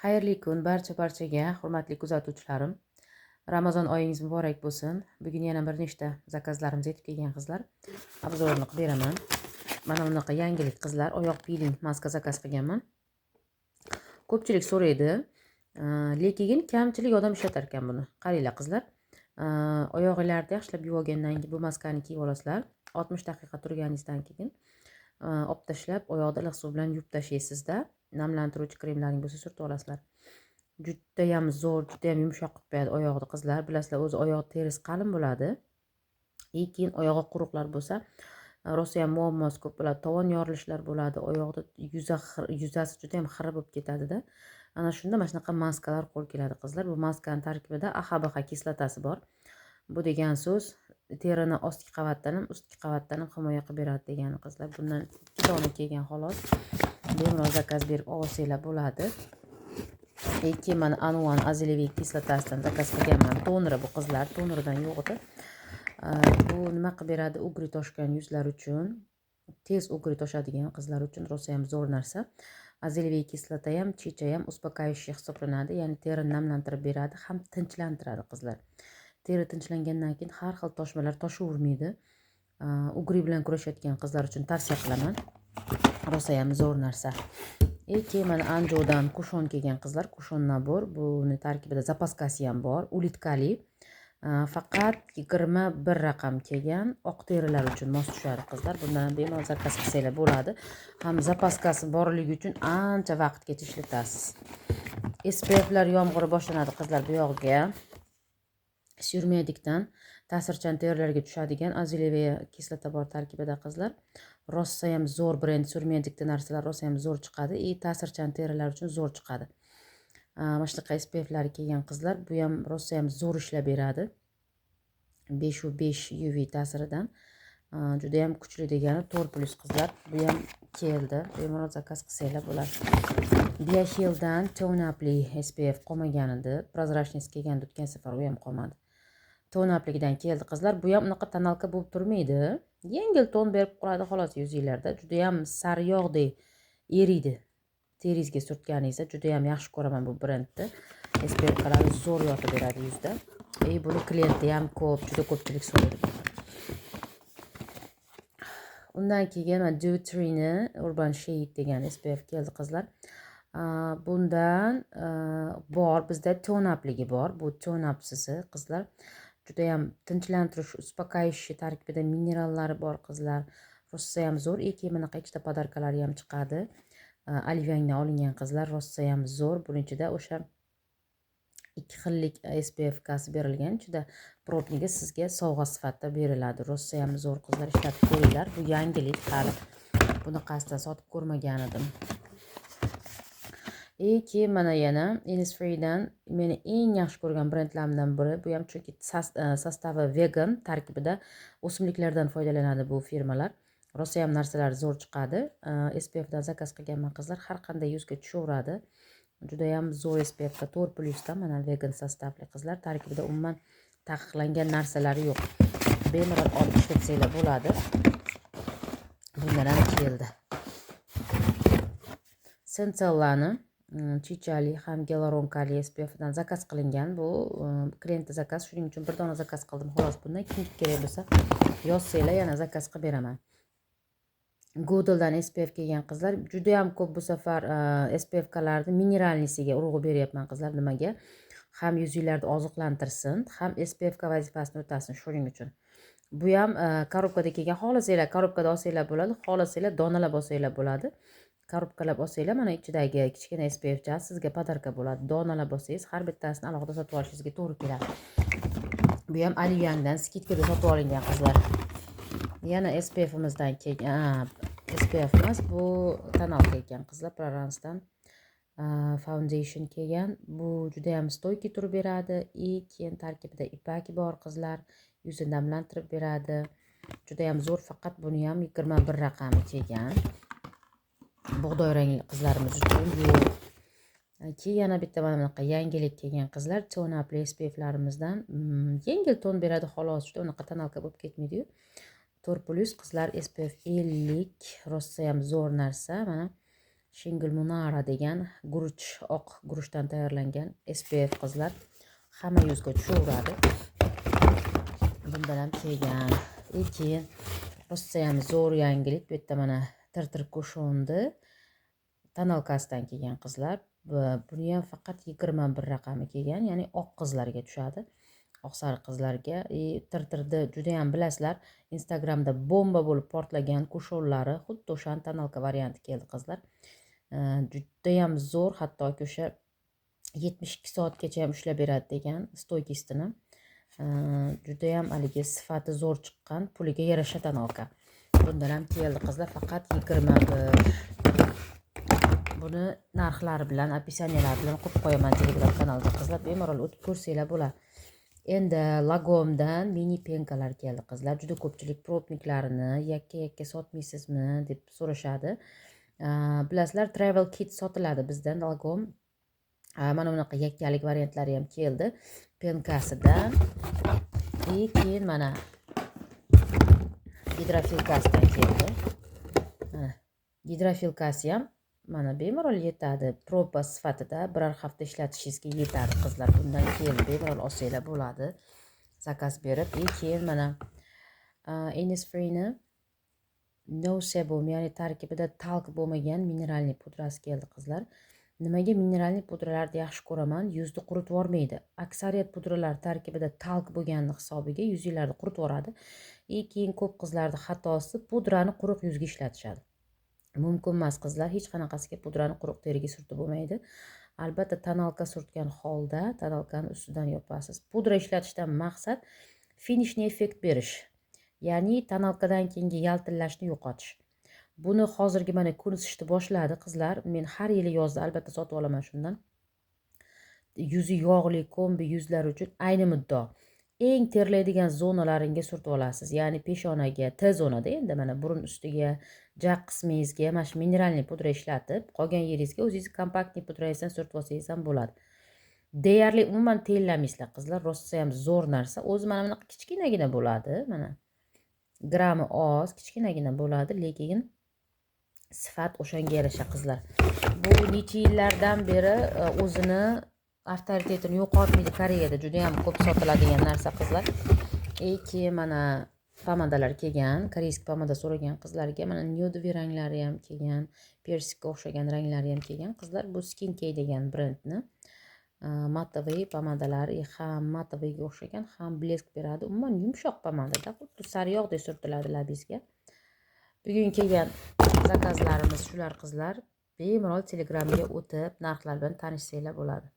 Xayrli kun barcha-barchaga, hurmatli kuzatuvchilarim. Ramazon oyingiz muborak bo'lsin. Bugun yana bir nechta zakazlarimiz yetib kelgan, qizlar. Обзор ini qilib beraman. Mana bunaqa yangilik, qizlar, oyoq piling maska zakaz qilganman. Ko'pchilik so'raydi, lekin kamchilik odam ishlatar ekan buni. Qaranglar, qizlar. Oyog'inglarni yaxshilab yuvib olgandan keyin bu maskani kiyib olasizlar. 60 daqiqa turganingizdan keyin olib tashlab, oyoqni iliq suv bilan yuvib tashlaysizda, namlantiruvchi kremlaring bo'lsa, surtib olasizlar. Judayam zo'r, judayam yumshoq qilib qo'yadi oyog'ni, qizlar. Bilasizlar, o'zi oyoq terisi qalin bo'ladi. И keyin oyog'i quruqlar bo'lsa, rosayam muammosi ko'p bo'ladi. Tovon yorilishlar bo'ladi, oyoqda yuzasi judayam xira bo'lib ketadida. Ana shunda mana shunaqa maskalar qo'l keladi, qizlar. Bu maskani tarkibida AHA, BHA kislotasi bor. Bu degan so'z terini ostki qavatdan ham, ustki qavatdan ham himoya qilib beradi degani, qizlar. Bundan ikki dona kelgan, xolos. Bemalol zakaz berib olsanglar bo'ladi. Keyin mana Anuan азелаевый kislotasidan zakaz qilganman. Toneri bu, qizlar, toneridan yo'q edi. Bu nima qilib beradi? Угри toshgan yuzlar uchun, tez угри toshadigan qizlar uchun rosayam zo'r narsa. Азелаевый kislota ham, chicha ham успокаивающий hisoblanadi, ya'ni terini namlantirib beradi, ham tinchlantiradi, qizlar. Teri tinchlangandan keyin har xil toshmalar toshavermaydi. Угри bilan kurashayotgan qizlar uchun tavsiya qilaman. Rosayam zo'r narsa. И keyin mana Anjodan кушон kelgan, qizlar, кушон набор. Buni tarkibida запаска si ham bor, улитка li. Faqat 21 raqam kelgan, oq terilar uchun mos tushadi, qizlar. Bundan ham bemalol zakaz qilsanglar bo'ladi. Ham запаска si borligi uchun ancha vaqtgacha ishlatasiz. SPFlar yomg'iri boshlanadi, qizlar, bu yog'iga. Surmedikdan ta'sirchan terilarga tushadigan азелаевая kislota bor tarkibida, qizlar. Rosayam zo'r brend. Surmedikda narsalar rosayam zo'r chiqadi и ta'sirchan terilar uchun zo'r chiqadi. Mana shunaqa SPFlari kelgan, qizlar. Bu ham rosayam zo'r ishlab beradi. 5 5 UV ta'siridan judayam kuchli degani 4+, qizlar. Bu ham keldi, bemalol zakaz qilsanglar bo'ladi. Biohilldan Tone Upli SPF qolmagan edi, прозрачность kelgandi o'tgan safar, u ham qolmadi. Tone Upligidan keldi, qizlar. Bu ham unaqa тоналка bo'lib turmaydi, yengil ton berib qoladi, xolos, yuzinglarda. Judayam sariyog'dek eriydi teringizga surtganingizda. Judayam yaxshi ko'raman bu brendni, SPFlari zo'r yotib beradi yuzda. И buni klienti ham ko'p, juda ko'pchilik so'raydi. Undan keyin mana Dewtreeni Urban Shade degan SPF keldi, qizlar. Bundan bor bizda, tone upligi bor. Bu tone upsisi, qizlar, judayam tinchlantirish, успокаивающий, tarkibida minerallari bor, qizlar, rosayam zo'r. И keyin bunaqa ikkita подарка lari ham chiqadi. Olivangdan olingan, qizlar, rosayam zo'r. Buni ichida o'sha ikki xillik SPF kasi berilgan, ichida пробник i sizga sovg'a sifatida beriladi. Rosayam zo'r, qizlar, ishlatib ko'ringlar. Bu yangilik, hali bunaqasidan sotib ko'rmagan edim. И keyin mana yana Innisfreedan, meni eng yaxshi ko'rgan brendlarimdan biri bu ham, chunki состав i vegan, tarkibida o'simliklardan foydalanadi bu firmalar. Rosayam narsalar zo'r chiqadi. SPFdan zakaz qilganman, qizlar, har qanday yuzga tushaveradi. Judayam zo'r SPF 4+da, mana vegan состав li, qizlar, tarkibida umuman taqiqlangan narsalari yo'q, bemalol olib ishlatsanglar bo'ladi. Bundan ham keldi. Centellani chichali ham гиалуронка li SPFdan zakaz qilingan. Bu klientda zakaz, shuning uchun bir dona zakaz qildim, xolos. Bundan keyin kerak bo'lsa, yozsanglar, yana zakaz qilib beraman. Goodle'dan SPF kelgan, qizlar, judayam ko'p. Bu safar SPFkalarni минеральный siga urg'u beryapman, qizlar. Nimaga? Ham yuzinglarni oziqlantirsin, ham SPF vazifasini o'tasin, shuning uchun. Bu ham коробка da kelgan. Xohlasanglar, коробка da olsanglar bo'ladi, xohlasanglar, donalab olsanglar bo'ladi. Коробка lab olsanglar, mana ichidagi kichkina SPF sizga подарка bo'ladi. Donalab olsangiz, har bittasini alohida sotib olishingizga to'g'ri keladi. Bu ham Aliyangdan скидка da sotib olingan, qizlar. Yana SPFimizdan kelgan, SPF emas bu, тоналка ekan, qizlar. Proransdan foundation kelgan. Bu judayam стойкий turib beradi и keyin tarkibida ipak bor, qizlar, yuzni namlantirib beradi, judayam zo'r. Faqat buni ham 21 raqami kelgan, bug'doy rangli qizlarimiz uchun yo'q. Keyin yana bitta mana bunaqa yangilik kelgan, qizlar. Tone Up SPFlarimizdan yengil ton beradi, xolos, juda unaqa тоналка bo'lib ketmaydiyu. 4+, qizlar, SPF 50, rosayam zo'r narsa. Mana. Shingil Munara degan guruch, oq guruchdan tayyorlangan SPF, qizlar, hamma yuzga tushaveradi. Bundan ham kelgan. И keyin rosayam zo'r yangilik, bu yerda mana Tirtir Kushonni тоналка sidan kelgan, qizlar. Buni ham faqat 21 raqami kelgan, ya'ni oq qizlarga tushadi, oq sariq qizlarga. И Tirtirni judayam bilasizlar, Instagramda bomba bo'lib portlagan кушон lari, xuddi o'shani тоналка varianti keldi, qizlar. Judayam zo'r, hattoki o'sha 72 soatgacha ham ushlab beradi degan стойкость ini. Judayam haligi sifati zo'r chiqqan, puliga yarasha тоналка. Bundan ham keldi, qizlar, faqat 21. Buni narxlari bilan, описания lari bilan qo'yib qo'yaman Telegram kanalda, qizlar, bemalol o'tib ko'rsanglar bo'ladi. Endi Lagomdan mini пенка lar keldi, qizlar. Juda ko'pchilik пробник larini yakka yakka sotmaysizmi deb so'rashadi. Bilasizlar, travel kit sotiladi bizdan Lagom. Mana bunaqa yakkalik variantlari ham keldi пенка sidan. И keyin mana гидрофилка sidan keldi. Mana гидрофилка si ham mana bemalol yetadi, проба sifatida biror hafta ishlatishingizga yetadi, qizlar. Bundan keyin bemalol olsanglar bo'ladi заказ berib. И keyin mana Innisfreeni no sebum, ya'ni tarkibida talk bo'lmagan минеральный pudrasi keldi, qizlar. Nimaga минеральный pudralarni yaxshi ko'raman? Yuzni quritib yubormaydi. Aksariyat pudralar tarkibida talk bo'lgani hisobiga yuzinglarni quritib yuboradi. И keyin ko'p qizlarni xatosi, pudrani quruq yuzga ishlatishadi. Mumkin emas, qizlar, hech qanaqasiga pudrani quruq teriga surtib bo'lmaydi. Albatta тоналка surtgan holda тоналка ni ustidan yopasiz. Pudra ishlatishdan maqsad финишный эффект berish, ya'ni тоналка dan keyingi yaltillashni yo'qotish. Buni hozirgi mana kun isishni boshladi, qizlar. Men har yili yozda albatta sotib olaman shundan. Yuzi yog'li комби yuzlar uchun ayni muddao. Eng terlaydigan zonalaringga surtib olasiz, ya'ni peshonaga, T zonada, endi mana burun ustiga, jag' qismingizga mana shu минеральный pudra ishlatib, qolgan yeringizga o'zingizni компактный pudrangizdan surtib olsangiz ham bo'ladi. Deyarli umuman terlamaysizlar, qizlar. Rosayam zo'r narsa o'zi. Mana bunaqa kichkinagina bo'ladi, mana grammi oz, kichkinagina bo'ladi, lekin sifat o'shanga yarasha, qizlar. Bu necha yillardan beri o'zini avtoritetini yo'qotmaydi, Koreyada judayam ko'p sotiladigan narsa, qizlar. И keyin mana pomadalar kelgan. Корейский pomada so'ragan qizlarga mana нюдовый ranglari ham kelgan, персик ka o'xshagan ranglari ham kelgan, qizlar. Bu Skin K degan brendni матовый pomadalari, ham матовый ga o'xshagan, ham блеск beradi. Umuman yumshoq pomadada, xuddi sariyog'dek surtiladi labingizga. Bugun kelgan заказ larimiz shular, qizlar. Bemalol Telegramga o'tib, narxlar bilan tanishsanglar bo'ladi.